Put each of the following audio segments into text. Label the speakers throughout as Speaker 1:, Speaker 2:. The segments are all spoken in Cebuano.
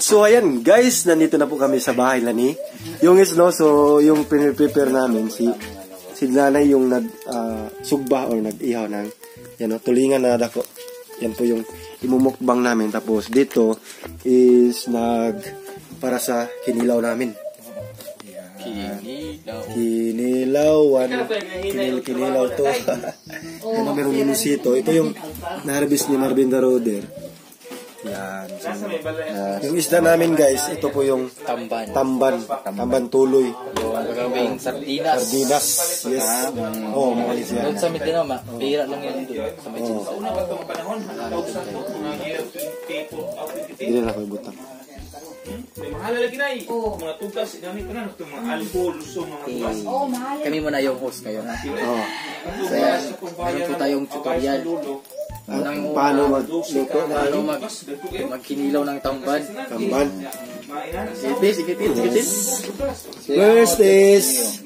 Speaker 1: So ayan guys, nandito na po kami sa bahay na ni yung is no, so yung prepare namin si si nanay yung nag sugba or nag-ihaw ng yan no, tulingan na dako. Yan po yung imumukbang namin, tapos dito is nag para sa kinilaw namin.
Speaker 2: Kinilaw.
Speaker 1: Kinilawan. Kinilaw to. Ano, merong minusito. Ito yung na-harvest ni Marvin the Roder. Yan. So, yung isda namin guys, ito po yung
Speaker 2: Tamban.
Speaker 1: Tamban. Tamban tuloy.
Speaker 2: Yung gagawing sardinas.
Speaker 1: Sardinas. Yes. Oo, oh, mga siya.
Speaker 2: Doon sa Mindanao, ma. Bihira lang yan doon. Sa may
Speaker 1: Oo. Hindi na ako ibutang.
Speaker 3: Mahal lagi na eh. Mga tugas, gamit na itong mga alcohol, luso, mga tugas.
Speaker 2: Kami muna yung host ngayon. Ha?
Speaker 1: Oo.
Speaker 2: So, meron po tayong tutorial. Unang
Speaker 1: Paano magluto na
Speaker 2: paano magkinilaw ng tamban.
Speaker 1: Tamban.
Speaker 2: Sige, sige, sige, sige.
Speaker 1: First is,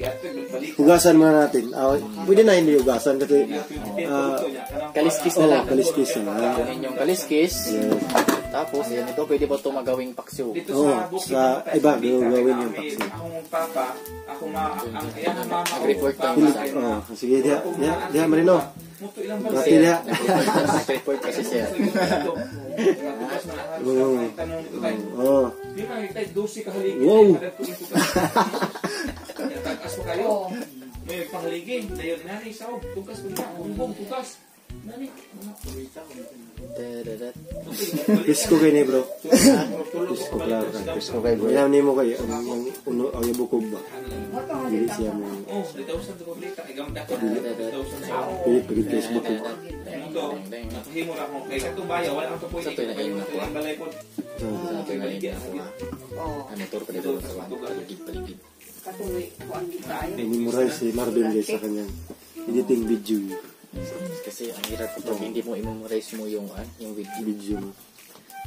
Speaker 1: hugasan muna natin. Ah, pwede na hindi hugasan kasi
Speaker 2: Kaliskis na
Speaker 1: oh,
Speaker 2: lang.
Speaker 1: Kaliskis na lang.
Speaker 2: Kunin yung kaliskis.
Speaker 1: Yes.
Speaker 2: Tapos, yan ito, pwede ba ito magawing paksiw?
Speaker 1: Oo, sa iba, gawin yung paksiw.
Speaker 3: Akong papa, ako ma, ang iyang mama.
Speaker 2: Nag-report tayo sa
Speaker 1: Oh, sige, diha, diha, diha, Marino. Dati diha.
Speaker 2: Nag-report kasi siya.
Speaker 1: Oo. Oh. Wow.
Speaker 3: Tagas pa kayo. May panghaligi. Dayon nanay saw. Tugas ko na. Bumbong tugas. Nani.
Speaker 1: Isko kay ni bro. Isko klaro.
Speaker 4: Isko kay bro.
Speaker 1: Inaw nimo kay ang uno ang bukog ba. Dili siya mo.
Speaker 3: Oh, 3,000 sa publika. Igamit ako. 3,000 sa
Speaker 1: Pili pagid Facebook ko.
Speaker 3: Nakahimo ra ko kay katong bayo wala ang tupoy.
Speaker 2: Sa tuloy na iyong nakuha.
Speaker 3: Balay ko.
Speaker 2: Sa tuloy na iyong nakuha. Ano tour pa dito sa paligid paligid.
Speaker 1: Memorize si Marvin guys sa kanyang editing video.
Speaker 2: Kasi ang hirap kapag hindi mo i-memorize mo yung yung video.
Speaker 1: Video mo.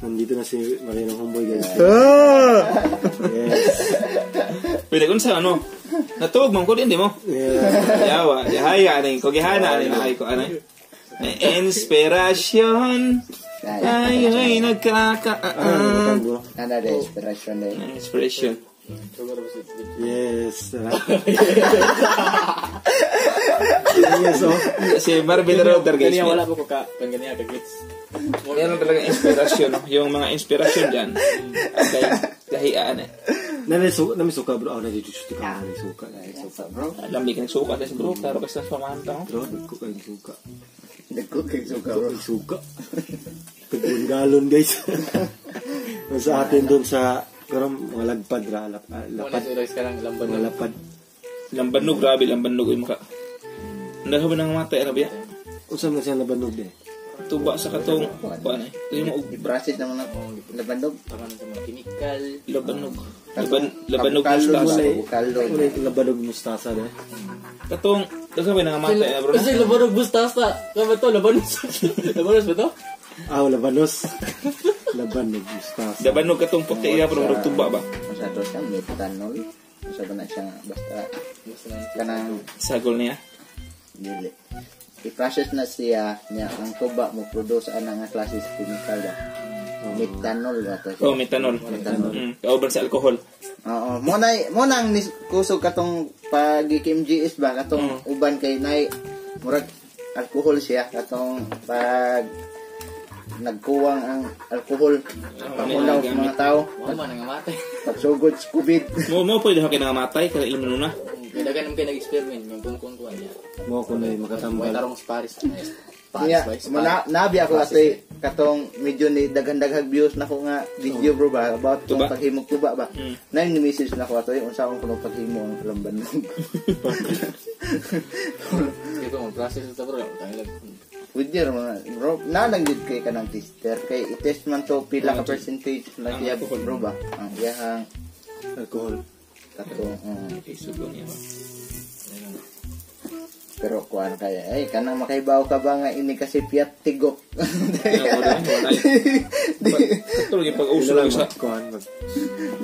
Speaker 1: Nandito na si Marino Homeboy guys. Ah! Yes.
Speaker 3: Pwede kun sa ano? Natuog man ko din di mo.
Speaker 1: Yeah.
Speaker 3: Yawa, haya ani ko gihana ani na ay ko ani. Inspiration ay ay nagkaka
Speaker 1: Ah, bro.
Speaker 4: Nana de inspiration de.
Speaker 3: Inspiration.
Speaker 1: Yes. Yes, oh.
Speaker 3: Si Marvin Roder guys.
Speaker 2: Ganyan wala po ko ka ganyan ka gets.
Speaker 3: Meron talaga inspiration, no? Yung mga inspiration dyan. Kay lahian eh.
Speaker 1: Nami suka bro. Oh, nandito siya ka nami suka.
Speaker 4: Suka bro.
Speaker 3: Alam di ka nagsuka sa bro, klaro kasi sa pamanta ko.
Speaker 1: Bro, nagko kay suka.
Speaker 4: Nagko kay suka bro.
Speaker 1: Kay suka. Tagpon galon guys. Sa atin doon sa pero mga lagpad ra,
Speaker 2: lapad.
Speaker 1: Mga lapad.
Speaker 3: Lambanog, grabe lambanog ay maka. Ndaho ba nang matay ano ba?
Speaker 1: Unsa man siya labanog de?
Speaker 3: Tuba sa katong kuan eh. Yung og
Speaker 4: Process naman na labanog.
Speaker 2: Tama sa mga chemical.
Speaker 3: Labanog. Labanog mustasa.
Speaker 1: Wala labanog mustasa de.
Speaker 3: Katong daghan ba nang matay bro?
Speaker 2: Kasi labanog mustasa. Kamo to labanos. Labanos ba to?
Speaker 1: Ah, labanos. Labanog mustasa.
Speaker 3: Labanog katong puti iya pero murag tuba ba?
Speaker 4: Masyado siya methanol. Masyado na siya basta kanang
Speaker 3: sagol niya.
Speaker 4: Dili. I-process na siya niya ang tuba mo produce ana nga klase sa chemical ba. Methanol ba to?
Speaker 3: Oh, methanol.
Speaker 4: Methanol.
Speaker 3: Kauban sa alcohol.
Speaker 4: Oo, mo na mo nang kusog katong pag MGS ba katong uban kay nay murag alcohol siya katong pag nagkuwang ang alcohol pamulaw sa mga tao.
Speaker 2: Mo man nangamatay.
Speaker 4: Pagsugod sa COVID.
Speaker 3: Mo pwede ka nangamatay kay imo na.
Speaker 2: Kaya dagan kay nag-experiment yung kung kuan niya.
Speaker 1: Mo ko na makatambal.
Speaker 2: May tarong sa Paris.
Speaker 4: Niya, nabi ako atoy katong medyo ni daghan-daghang views nako nga video bro ba about tong paghimog tuba ba. Nay ni message nako atoy unsa akong kuno paghimo ang lambanog.
Speaker 2: Sige ko mo process sa bro.
Speaker 4: With your mga bro, nalang gid kay kanang tester kay i-test man to pila ka percentage na siya bro ba. Ang iyahang
Speaker 1: alcohol.
Speaker 4: Katong
Speaker 3: isugo niya ba.
Speaker 4: Pero kuan kaya ay kanang makaibaw ka ba nga ini kasi Fiat Tigok.
Speaker 3: Kato lagi pag-uso lang sa
Speaker 1: kuan mag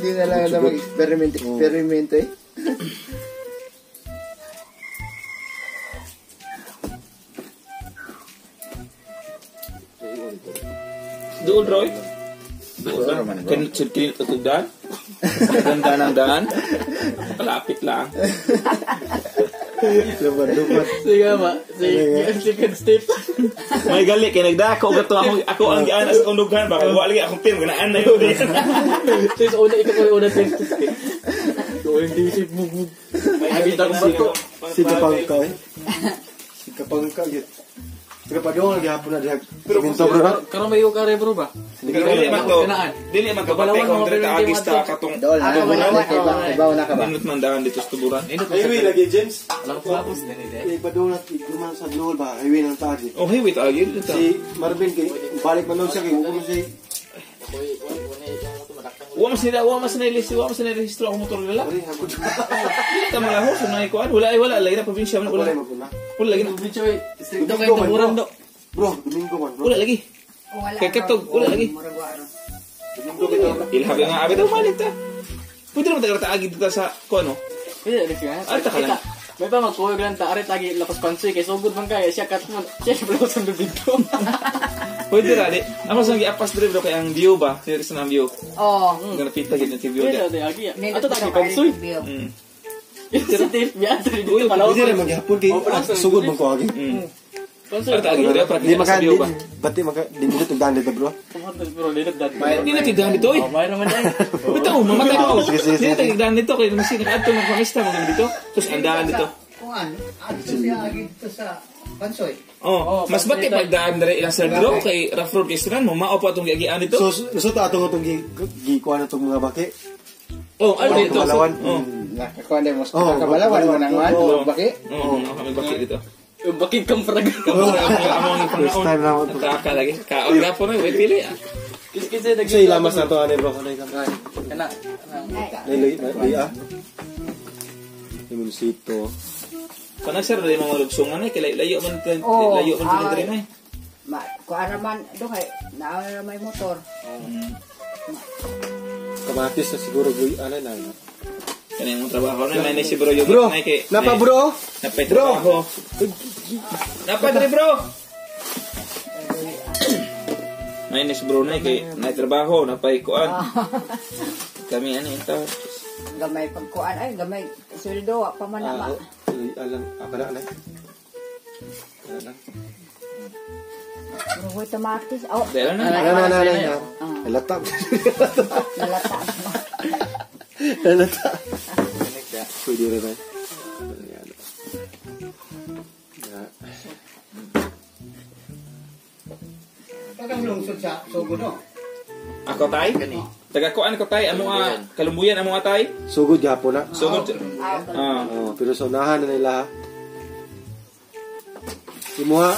Speaker 4: di na lang na mag-experiment experiment eh.
Speaker 2: dito.
Speaker 3: Duol bro eh. Duol
Speaker 4: Duol man, bro.
Speaker 3: Kanit kinit atugdan. Ganda ng daan. Palapit lang.
Speaker 1: Lupat-lupat.
Speaker 2: Sige ma, second step.
Speaker 3: May gali kay nagdako gato ako ang giana sa akong dughan baka wa lagi akong team ganaan na yun.
Speaker 2: Sis una ikaw ko una step. Ko hindi isip mo.
Speaker 3: Ay
Speaker 2: bitang bato.
Speaker 1: Si Kapangka eh. Si Kapangka yun. Pero pa doon, gihapon na diha. Minto bro na.
Speaker 2: Karon may kare bro ba?
Speaker 3: Dili man to.
Speaker 2: Kanaan.
Speaker 3: Dili man kabate kung dire ta agis ta katong
Speaker 4: Dool na.
Speaker 5: Ah, wala,
Speaker 4: Iba, ibaw na ka ba?
Speaker 3: minute man daan dito sa tuburan.
Speaker 1: Highway lagi James.
Speaker 2: Alam ko tapos din eh.
Speaker 1: Eh, pa doon at iguman sa Nool ba? Highway ng taagi.
Speaker 3: Oh, hey, wait, agi dito.
Speaker 1: Si Marvin kay balik man daw siya kay hukom siya.
Speaker 3: Wa mas nila, wa mas nila, wa mas nila rehistro ang motor nila.
Speaker 1: Ori hagod.
Speaker 3: Dili ta mga ho, sunay kuan. Wala ay wala lagi na probinsya man
Speaker 1: Wala
Speaker 3: wala.
Speaker 1: maguna.
Speaker 3: Wala lagi na.
Speaker 2: Bicho eh. Stricto kay tuburan do.
Speaker 1: Bro, Domingo man bro.
Speaker 3: Wala lagi.
Speaker 5: Wala.
Speaker 3: Kay katog, wala lagi.
Speaker 5: Murag wa ron.
Speaker 1: Domingo kita.
Speaker 3: Ilhabi nga abi daw malit ta. Pwede naman tayo taagi dito sa kuan no.
Speaker 2: Pwede alis ka.
Speaker 3: Ay, taka lang.
Speaker 2: May pa magkuha lang ta are tagi lapas pansoy kay sugod man kay siya kat mo. Siya pala sa dito.
Speaker 3: Pwede ra di. Ako sa giapas diri bro kay ang view ba? Serious na ang view.
Speaker 5: Oh.
Speaker 3: Nga napita gid na view
Speaker 2: Pwede
Speaker 3: di.
Speaker 2: agi.
Speaker 5: Nindot
Speaker 2: Ato tagi
Speaker 5: ka
Speaker 2: pansoy.
Speaker 5: view.
Speaker 2: Sa tip biya dito pala.
Speaker 1: Pwede rin maghapon kay sugod man ko agi.
Speaker 2: Pansoy.
Speaker 3: Ar taagi diri para
Speaker 1: Di
Speaker 3: kita
Speaker 1: maka
Speaker 3: sa view ba.
Speaker 1: Bati maka di minute tugdan dito bro.
Speaker 2: Bro, dito dad.
Speaker 3: Hindi na tidaan dito eh.
Speaker 2: Oh, mayroon man ay.
Speaker 3: Bitaw, mamatay ko.
Speaker 1: Sige, sige,
Speaker 3: Hindi na
Speaker 1: sige.
Speaker 3: tidaan dito kay mas nakaadto ng pamista mo dito. Tapos andaan dito.
Speaker 6: Kuan, adto siya agi dito sa Pansoy.
Speaker 3: Oh, mas bati pagdaan diri ilang sir bro kay rough road kay sunan mo mao pa atong giagian dito.
Speaker 1: So so ta atong atong gi kuan atong mga baki.
Speaker 3: Oh, ano dito?
Speaker 1: Kabalawan.
Speaker 3: Oh.
Speaker 4: Nakakuan din mo.
Speaker 1: Oh,
Speaker 4: Kabalawan mo nang man.
Speaker 1: Oo.
Speaker 4: Baki.
Speaker 3: Oh, kami baki dito.
Speaker 2: Yung baking kang frag.
Speaker 3: Amo ang
Speaker 1: First time na ako.
Speaker 3: Kaka lagi. Kaon na po na, wait pili. ah.
Speaker 2: Kis-kis nag
Speaker 1: Kasi ilamas na to ani bro kanay ka.
Speaker 2: Kana.
Speaker 1: Nay lay ah. Limoncito.
Speaker 3: Kanang sir dili mga lugsungan ay kay layo man
Speaker 5: Oh,
Speaker 3: layo man
Speaker 5: ah.
Speaker 3: diri na.
Speaker 5: Ma, kuan raman do kay naa ra may motor.
Speaker 1: Kamatis na siguro guy ana na.
Speaker 3: Kani ang trabaho na may ni si bro yung
Speaker 1: Bro,
Speaker 3: nay kay
Speaker 1: napa bro.
Speaker 3: Napay trabaho. Napa diri bro. May ni si bro na kay nay trabaho napay kuan. Kami ani ito.
Speaker 5: Gamay pagkuan ay gamay sweldo wa pa man na ma.
Speaker 1: Ah, alang apa na anay. Ana lang.
Speaker 5: Bro, hoy kamatis. Oh,
Speaker 3: Dahil na.
Speaker 1: Ana na na na. Halata.
Speaker 5: nalata.
Speaker 1: Halata. Pwede rin ay. Ayan. Na.
Speaker 6: Tagang lungsod sa Sugod no.
Speaker 3: Ako tay? Taga kuan ko tay amo nga kalumbuyan amo nga tay.
Speaker 1: Sugod gihapon na.
Speaker 3: Sugod.
Speaker 5: Ah,
Speaker 3: Ah.
Speaker 1: Oh, pero sa unahan na nila ha. Imuha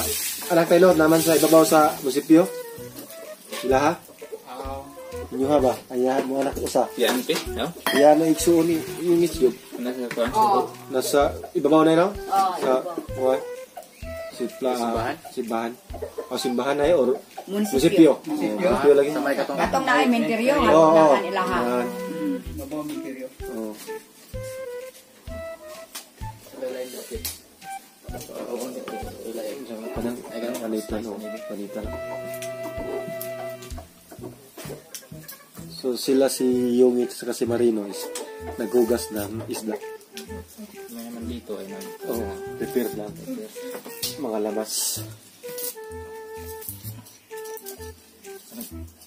Speaker 1: anak tayo naman sa ibabaw sa munisipyo. Ila ha? Inyuha ba? Ayahan mo anak usa.
Speaker 3: Yan pe, no?
Speaker 1: Iyan na igsuon ni yung isyog.
Speaker 3: Nasa kuan.
Speaker 5: Oh,
Speaker 1: Nasa ibabaw na yun, no?
Speaker 5: oh,
Speaker 1: Sa what? Sipla,
Speaker 2: Simbahan?
Speaker 1: Simbahan. O simbahan na yun, or
Speaker 5: Munisipyo.
Speaker 1: munisipyo. Oh, munisipyo lagi.
Speaker 2: Sa may katong
Speaker 5: Katong naay menteryo nga
Speaker 1: Oo.
Speaker 5: unahan ilaha.
Speaker 1: Yan.
Speaker 6: Mabaw misteryo.
Speaker 1: Oo. Kanang panita no, panita lang. So sila si Yungit at si Marino is naghugas ng isda.
Speaker 2: May naman dito ay nag
Speaker 1: Oo, prepare lang. Mga lamas.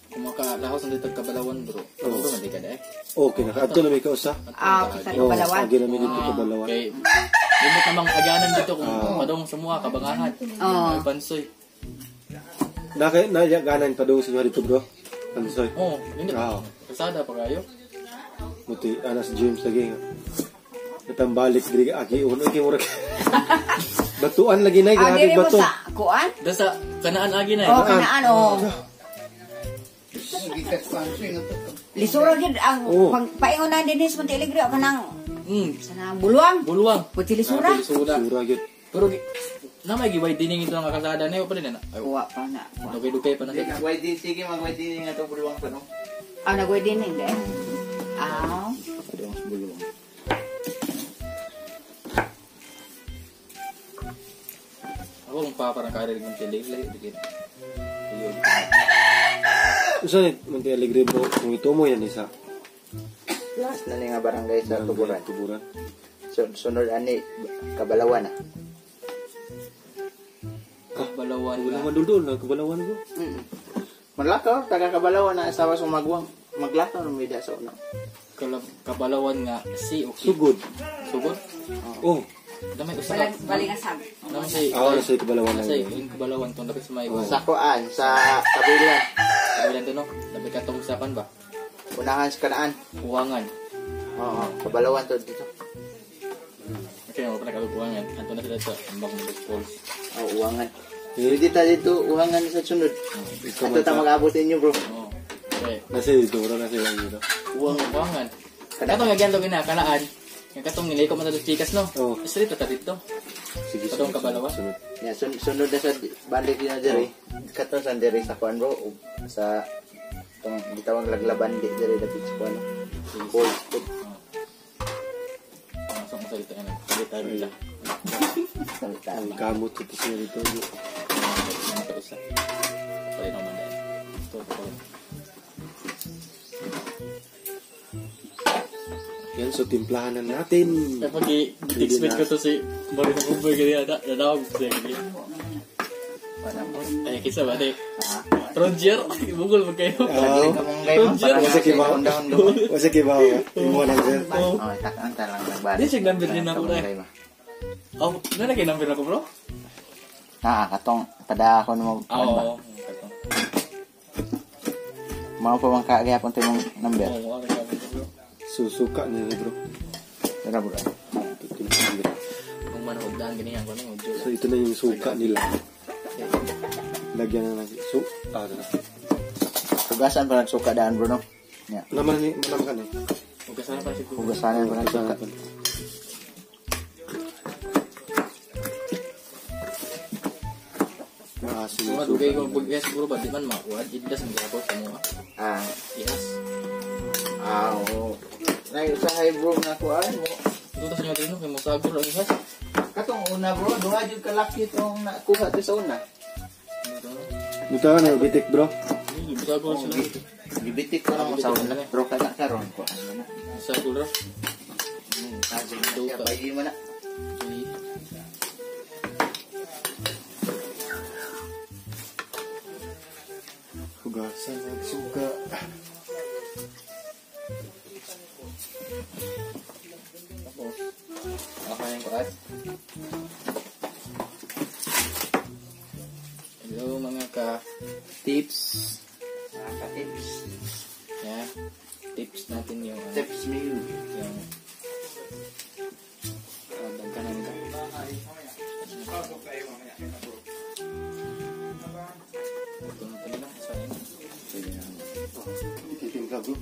Speaker 2: Kumakalahos na dito kabalawan bro.
Speaker 1: Oo.
Speaker 2: Bro, man di ka dai.
Speaker 1: Okay, nakaadto na may kausa.
Speaker 5: Ah, sa
Speaker 1: Oo,
Speaker 5: Kabalawan.
Speaker 1: agi na may dito kabalawan.
Speaker 2: Kay limot namang aganan dito kung padong semua kabangahan.
Speaker 5: Oo.
Speaker 2: Ay pansoy.
Speaker 1: Naka nayaganan pa doon sa inyo dito bro. Pansoy.
Speaker 2: Oh, nindot.
Speaker 1: Oo.
Speaker 2: Kasada pa kayo.
Speaker 1: Muti anas James lagi nga. Natambalik diri aki uno kay murag. Batuan lagi na
Speaker 5: Ah,
Speaker 1: grabe
Speaker 5: diri mo
Speaker 1: bato.
Speaker 5: sa kuan?
Speaker 2: Da sa kanaan agi na.
Speaker 5: Oh, kanaan oh.
Speaker 6: Gikat Pansoy nga to.
Speaker 5: Lisura gyud ang
Speaker 1: Oo.
Speaker 5: pang paingon na dinhi sa Monte Alegre kanang
Speaker 2: Mm,
Speaker 5: sa nang buluang.
Speaker 2: buluang.
Speaker 5: Puti lisura.
Speaker 2: Lisura.
Speaker 1: Sura gyud.
Speaker 2: Pero na may giwidening ito ang kalsada na pa din na. Ay,
Speaker 5: Wa pa na. Wa.
Speaker 2: dugay-dugay pa na siya.
Speaker 4: Why sige mag-widening nga itong buluwang pa no?
Speaker 5: Ah, nagwidening de. Ah.
Speaker 4: Buluwang buluwang.
Speaker 2: Ako kung pa parang kare ng tele, lahi dikit.
Speaker 1: Usa ni Monte Alegre bro, kung ito mo yan isa.
Speaker 4: Last na ni nga barangay sa Tuburan.
Speaker 1: Tuburan.
Speaker 4: Sunod ani Kabalawan na.
Speaker 2: Kabalawan.
Speaker 1: Kabalawan dul na Kabalawan bro.
Speaker 4: Manlakaw taga Kabalawan na asawa sa magwang. Maglakaw ng mida sa una.
Speaker 2: Kabalawan nga si o
Speaker 1: Sugod.
Speaker 2: Sugod?
Speaker 1: Oh.
Speaker 2: Damay usa ka.
Speaker 5: Balingasag.
Speaker 2: Damay say.
Speaker 1: Ah, nasa Kabalawan lang.
Speaker 2: Say yung Kabalawan tong dapit sa may
Speaker 4: Sa kuan sa Kabilan.
Speaker 2: Kabilan to no. Dapit katong sa kan ba?
Speaker 4: Unahan sa kanaan.
Speaker 2: Uwangan.
Speaker 4: Oo, Kabalawan to dito.
Speaker 2: Okay, mo pala kabuangan. Anto na sila sa Ambak Mudok Falls.
Speaker 4: Oh, uwangan. Pwede ta dito, uwangan sa sunod. Ato ta mag-abot inyo, bro.
Speaker 2: Oo. Okay.
Speaker 1: Nasa dito, bro, nasa dito.
Speaker 4: Uwangan.
Speaker 2: Uwangan. Katong nga gianto gina kalaan. Nga katong niliko man sa chikas no.
Speaker 1: Oo.
Speaker 2: Street ta dito.
Speaker 1: Sige,
Speaker 2: Katong Kabalawan.
Speaker 1: Sunod.
Speaker 4: Ya, sunod na sa balik na diri. Katong sa diri sa kuan, bro, sa tong gitawag laglaban di diri dapit sa kuan. Falls.
Speaker 2: Pasok mo sa dito yan. Dito tayo bisa.
Speaker 1: Ang kamot ito siya dito.
Speaker 2: Ano isa. Pwede naman dahil. Ito, ito.
Speaker 1: Yan, so timplahan na natin.
Speaker 2: Kaya pag i-expect ko to si Marino Kumboy ganyan, natawag ko siya ganyan. Ay, kisa ba, di? Roger, bugol ba kayo?
Speaker 1: Oo.
Speaker 2: Roger.
Speaker 1: Wasa kibaw ka. Imo lang sir.
Speaker 4: Oh, takaan ta lang nagbalik.
Speaker 2: Di siya number din ako na. Oh, na kay number ako, bro?
Speaker 4: Ah, katong pada ako mo.
Speaker 2: Oo.
Speaker 4: Mao pa bang kagayapon to imong number?
Speaker 2: Oo, bro.
Speaker 1: Susuka niya bro.
Speaker 4: Tara bro.
Speaker 2: Kung manhugdan ganyan ko no.
Speaker 1: So ito na yung suka nila. Lagyan na natin. So, na.
Speaker 4: Hugasan pa lang suka daan bro no. Yeah.
Speaker 1: Naman ni naman kan eh.
Speaker 2: Hugasan pa siguro.
Speaker 4: Hugasan pa lang suka.
Speaker 1: Maasim.
Speaker 2: Mga dugay ko bugas bro ba di man makuha iddas ang gihapon sa mga.
Speaker 4: Ah,
Speaker 2: ihas.
Speaker 4: Ah, oo. Nay usahay bro nga kuan mo.
Speaker 2: Ito sa inyo dino kay mosagol ang ihas.
Speaker 4: Katong una bro, duha jud ka laki tong nakuha to sa una.
Speaker 1: Ito na bitik bro.
Speaker 2: Mosagol sila.
Speaker 4: Gibitik ko na mo sa una. Bro kada karon ko ano na.
Speaker 2: Mosagol ra.
Speaker 4: Sagol na. Bayi mo na.
Speaker 1: Hugasan ng suka.
Speaker 2: Tapos, ako yung kuat. Hello mga ka-tips.
Speaker 4: Mga ka-tips.
Speaker 2: Yeah. Tips natin yung...
Speaker 4: Tips me.
Speaker 2: Yung... Dagkanan ka. Ito na talaga. Saan?
Speaker 1: Titimpla bro.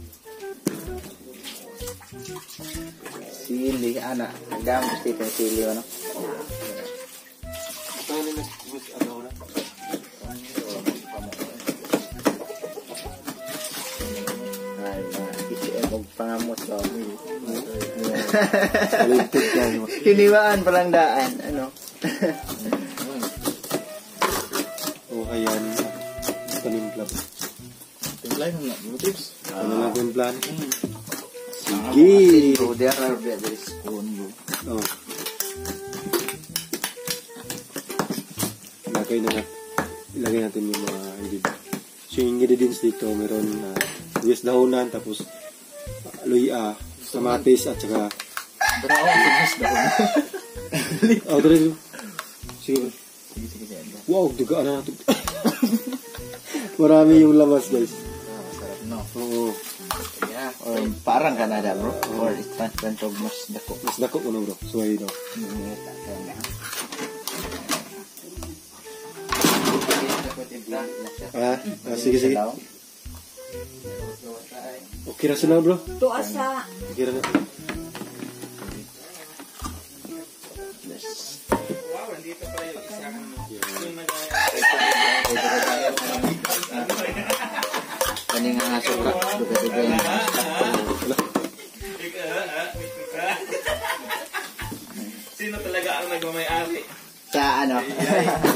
Speaker 4: Sili, ana. Ang dami gusto itong sili, ano?
Speaker 1: Ito na nag-ano na.
Speaker 4: Ay, mga PCM og pangamot ba?
Speaker 1: Talented ka.
Speaker 4: Hiniwaan palang daan, ano?
Speaker 1: Oh, ayan. Panimpla.
Speaker 2: Timpla yun na. Tips.
Speaker 1: Ano lang timpla? Sige.
Speaker 4: Bro, there are very spoon, bro.
Speaker 1: Oh. Ilagay na natin. Ilagay natin yung mga ingredients. So, yung ingredients dito, meron na yes dahonan, tapos luya, kamatis, at saka...
Speaker 2: Pero ako, ang dahonan.
Speaker 1: Oh, dali. Sige.
Speaker 2: Sige, sige, sige.
Speaker 1: Wow, dugaan na natin. Marami yung lamas, guys.
Speaker 2: Masarap, no?
Speaker 1: Oo.
Speaker 2: Yeah.
Speaker 4: Or parang Canada, bro. Or it's transplant of mas dako.
Speaker 1: Mas dako ko na, bro. So, ayun daw. Ah, sige, sige. Okay na sila, bro.
Speaker 5: Tuas sa...
Speaker 1: Okay na.
Speaker 3: Wow, nandito pala yung isa. Yung nag-
Speaker 4: Kani nga suka, duga-duga yung
Speaker 3: Sino talaga ang nagmamay-ari?
Speaker 4: Sa ano.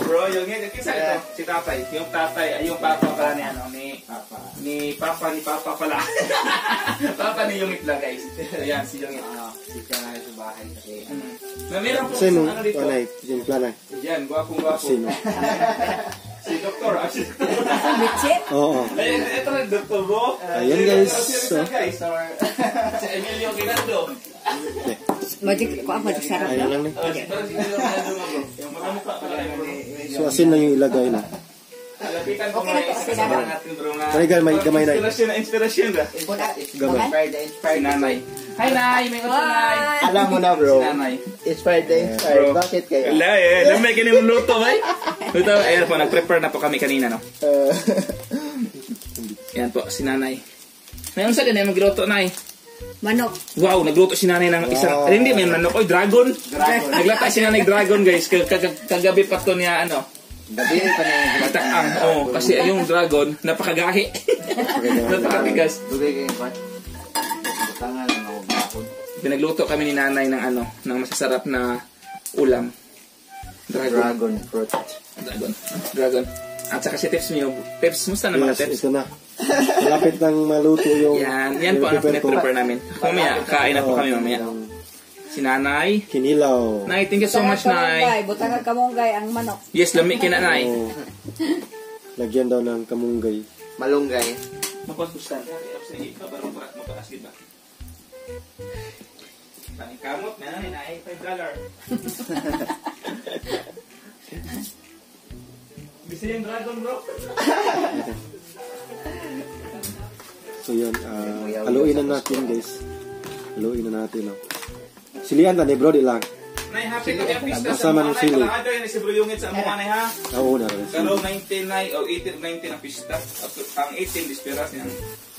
Speaker 3: Bro, yung nga, kisa ito, si tatay. Yung tatay, ay yung papa pala ni ano, ni papa. Ni papa, ni papa pala. Papa ni Yungit lang, guys. Ayan, si Yungit.
Speaker 4: Si siya nga sa bahay kasi.
Speaker 3: Na meron po
Speaker 1: Sino?
Speaker 3: isang ano dito.
Speaker 1: Anay, timpla na.
Speaker 3: Ayan, gwapong gwapo.
Speaker 1: Sino?
Speaker 3: Si Doktor, si Doktor.
Speaker 5: Bitchit.
Speaker 1: Oo.
Speaker 3: Ayan, ito na, Doktor Bo.
Speaker 1: Ayan, guys.
Speaker 3: Si Rizal, guys. Si Emilio Ginando.
Speaker 5: Magic ko, magic sarap.
Speaker 1: Ayan lang ni.
Speaker 3: Oh, si parang si Emilio Ginando mga bro. Yung makamukha pala kayo, bro.
Speaker 1: So asin lang yung ilagay na.
Speaker 3: Lapitan ko
Speaker 5: Okay
Speaker 3: mga
Speaker 5: na to,
Speaker 3: isa
Speaker 5: okay
Speaker 3: kasama
Speaker 5: na.
Speaker 3: natin, bro, nga.
Speaker 1: Tarigal, may gamay na.
Speaker 3: Inspirasyon na, inspirasyon na.
Speaker 1: Gamay.
Speaker 4: Inspired na
Speaker 3: Si
Speaker 4: inspired.
Speaker 3: Nanay. Hi, Nay! May utro, Nay!
Speaker 4: Alam mo na, bro.
Speaker 3: Si Nanay.
Speaker 4: Inspired na inspired.
Speaker 3: Bro.
Speaker 4: Bakit kaya?
Speaker 3: Wala eh. Lamay ka yung luto, bay. Luto, ayan po, nag-prepare na po kami kanina, no? Yan po, si Nanay. Ngayon sa din, magluto, Nay.
Speaker 5: Manok.
Speaker 3: Wow, nagluto si Nanay ng isang...
Speaker 1: Wow.
Speaker 3: Ay, hindi, may manok. Oy, dragon!
Speaker 4: Dragon.
Speaker 3: Naglata si Nanay dragon, guys. Kagabi pa to niya, ano,
Speaker 4: Gabi pa na yung
Speaker 3: mataang. Oh, kasi yung dragon, napakagahi. Napakatigas.
Speaker 4: Dugay kayo ba? Butangan lang ako bakod.
Speaker 3: Pinagluto kami ni Nanay ng ano, ng masasarap na ulam. Dragon.
Speaker 4: Dragon fruit.
Speaker 3: Dragon. Dragon. At saka si Tips mo, Tips, musta na mga
Speaker 1: Yes,
Speaker 3: Tips?
Speaker 1: ito na. Malapit nang maluto yung
Speaker 3: Yan, yan po ang
Speaker 1: prepare ko.
Speaker 3: pinag-prepare namin. Mamaya, kain na po kami mamaya.
Speaker 1: Yung
Speaker 3: Si Nanay.
Speaker 1: Kinilaw.
Speaker 3: Nay, thank you so much, Nay.
Speaker 5: Butang ang kamunggay ang manok.
Speaker 3: Yes, lami kina, Nay.
Speaker 1: Oo. Lagyan daw ng kamunggay.
Speaker 4: Malunggay.
Speaker 3: Mapagustan. Kamot na, Nay, nay, $5. Gusto yung dragon, bro?
Speaker 1: So yun, haluin na natin, guys. Haluin na natin, no. Silian na ni bro, di lang.
Speaker 3: Nay, happy to have pista sa
Speaker 1: Kasama
Speaker 3: mga
Speaker 1: ng
Speaker 3: nay.
Speaker 1: sili.
Speaker 3: Kalahado yan si Bro Yungit sa mga nay, ha?
Speaker 1: Oo na rin.
Speaker 3: Pero 19 nay, o 18 19 ang pista. Ang 18 disperas niya.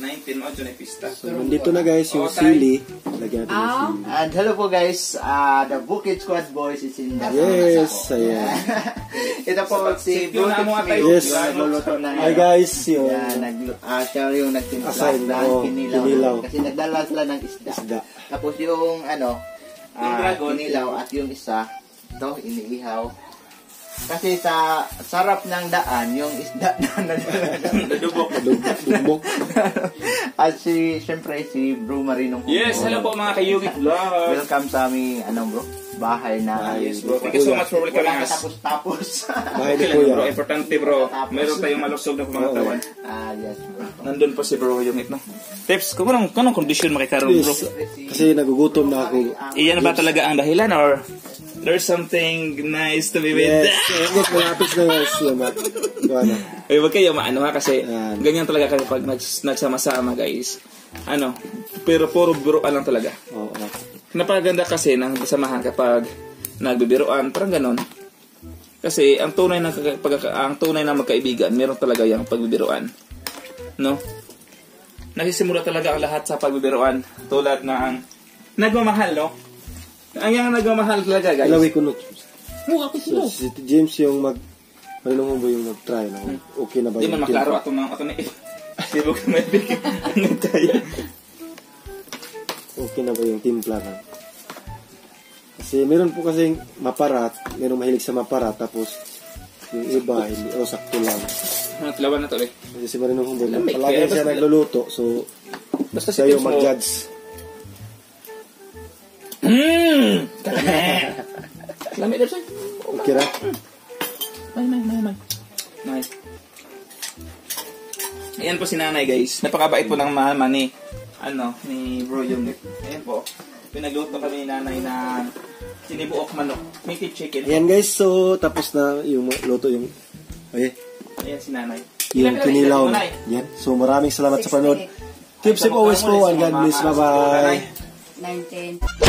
Speaker 3: 19 mo dyan ay pista.
Speaker 1: So nandito na, guys, yung
Speaker 3: Oo, tay.
Speaker 1: sili. Lagyan natin yung sili.
Speaker 4: And hello po guys, the Bukid Squad Boys is in the
Speaker 1: Yes, ayan.
Speaker 4: Ito po si
Speaker 3: Yung
Speaker 4: Bro
Speaker 3: namo
Speaker 4: Tips
Speaker 3: atay.
Speaker 4: Mio,
Speaker 1: Yes.
Speaker 4: yung nagluluto ng
Speaker 1: Hi guys, yung
Speaker 4: Yeah, siya yung nagtimpla
Speaker 1: Aside,
Speaker 4: ng
Speaker 1: oo,
Speaker 4: kinilaw.
Speaker 1: kinilaw.
Speaker 4: Kasi nagdala sila ng isda.
Speaker 1: isda.
Speaker 4: Tapos yung ano,
Speaker 3: Yung dragon.
Speaker 4: kinilaw at yung isa, ito, iniihaw. Kasi sa sarap ng daan, yung isda na
Speaker 3: Nadubok.
Speaker 1: Dugbok.
Speaker 4: At si, syempre, si Bro Marinong Humbo.
Speaker 3: Yes, hello po mga kayugit vlog.
Speaker 4: Welcome sa aming, ano bro, bahay na.
Speaker 3: Yes bro, thank you so much for welcoming
Speaker 4: Wala
Speaker 3: us.
Speaker 4: katapos-tapos.
Speaker 1: Bahay ni
Speaker 3: Okay lang
Speaker 1: Kuya.
Speaker 3: bro, importante bro. Meron tayong malusog na pangatawan.
Speaker 4: Yes bro.
Speaker 3: Nandun pa si bro yung no. Tips, kung anong kondisyon makikaroon bro?
Speaker 1: Yes, kasi nagugutom na ako.
Speaker 3: Iyan ba talaga ang dahilan or there's something nice to be with?
Speaker 1: Yes, yes, malapit na guys. Yung ano.
Speaker 3: Eh, wag kayo maano ha kasi
Speaker 1: Yan.
Speaker 3: ganyan talaga kami pag nagsama-sama guys. Ano, pero puro biruan lang talaga.
Speaker 1: Oo.
Speaker 3: Napakaganda kasi ng samahan kapag nagbibiruan, parang ganon. Kasi ang tunay na ang tunay na magkaibigan, meron talaga yung pagbibiruan. No? Nagsisimula talaga ang lahat sa pagbibiruan tulad ng nagmamahal, no? Ang yung nagmamahal talaga, guys.
Speaker 1: Ilaway ko no.
Speaker 3: Mukha ko
Speaker 1: So, si James yung mag ano mo ba yung mag-try na kung okay na ba
Speaker 3: Di
Speaker 1: yung
Speaker 3: man maklaro ato mga ato na Di ba ka may bigay? Ano tayo?
Speaker 1: Okay na ba yung timpla na? Kasi meron po kasing maparat, meron mahilig sa maparat, tapos yung iba, hindi, oh, sakto lang.
Speaker 3: Ano, tlawan na to eh.
Speaker 1: Kasi si Marinong Humbo,
Speaker 3: Lamig,
Speaker 1: palagi
Speaker 3: kaya
Speaker 1: siya
Speaker 3: basta-
Speaker 1: nagluluto, so
Speaker 3: Basta si
Speaker 1: siya yung
Speaker 3: Tips mo.
Speaker 1: mag-judge.
Speaker 3: Kalame! Kalame, Tips. eh.
Speaker 1: Okay ra?
Speaker 3: May, may, may, may. Nice. Ayan po si nanay, guys. Napakabait po ng mama ni, ano, ni Bro Yungit. Ayan po. Pinagluto kami ni nanay na sinibuok manok. Native chicken.
Speaker 1: Ayan guys, so tapos na yung luto yung, ay,
Speaker 3: Ayan si nanay.
Speaker 1: yung
Speaker 3: Ilan
Speaker 1: kinilaw.
Speaker 3: na nanay?
Speaker 1: Yan. So maraming salamat sa panood. Keep safe always po and God bless. Bye-bye.
Speaker 5: 19.